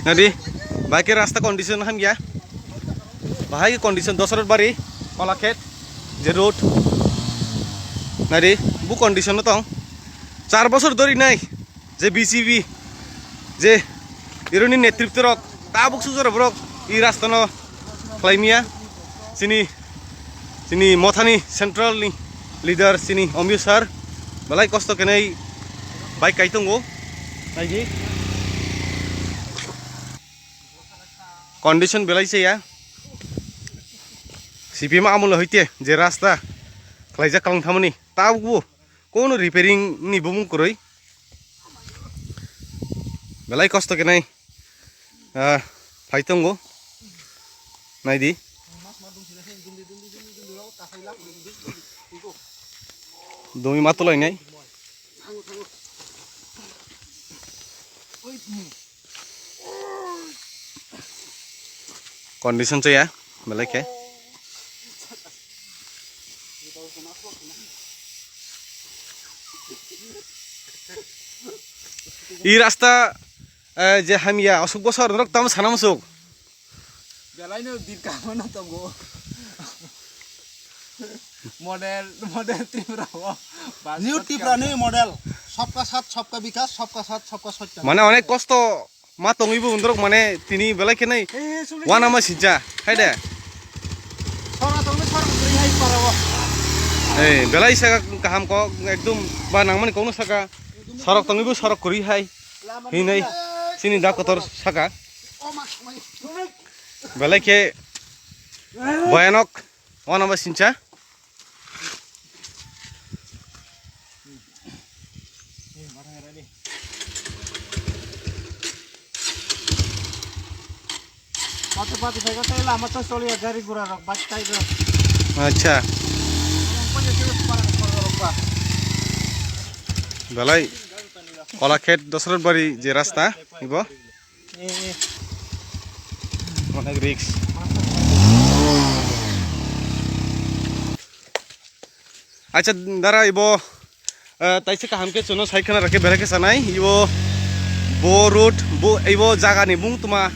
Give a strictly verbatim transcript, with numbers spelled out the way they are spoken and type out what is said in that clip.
Nadi, bahai khe rasta condition hamya. Bahai khe condition Dosrat Bari, Kolakhet, je road. Nadi, bu condition no tong. Char bosor dori nai, je B C B, je ironi netritto rok, tabuk sujaro borok, i rasta no khlaimia. Chini, chini mothani central ni leader chini Omiyo sir, belai kosto khenai bike kai tongo. Naidi. Condition belai se ya. C P M amolo hoite je rasta khlaijak kalang thamani. Tabuk bo kono repairing ni bumung kwrwi. Belai kosto khenai. Ah, phai tongo. Naidi. Dumi matulai nai. Condition chaya, belai khe. I rasta, eh, je hamya, aswk bosor norok tamo sana musuk. Belai no din kamo no tongo. Model, model Tripura o. New Tripura, new model. Sabka saath, sabka bikas, sabka saath, sabka swachhta. Mane onek kosto ma tongwi bo undrok mane tini belai khe nai. Eh, suri. Wana ma sincha, hai de. Sora tongwi sora kuri hai para o. Eh, belai saka kaham kok ekdom ba nangmani kokno saka. Sorok tongwi bo sorok kuri hai. Hinai sini da kotor saka. Belai khe boyanok wana ba sincha. Pati pati phai khe tei lama to choli ya gari gura rok bike tai rok. Acha. Ang ko je para para rok ba. Belai Kolakhet Dosrat Bari je rasta ibo. Eh, eh. Onek risk. Acha dara ibo, eh, taisa kaham khe chuno sai khna rakhe belai khe sanai ibo bo road bo ibo jaga ni bung tuma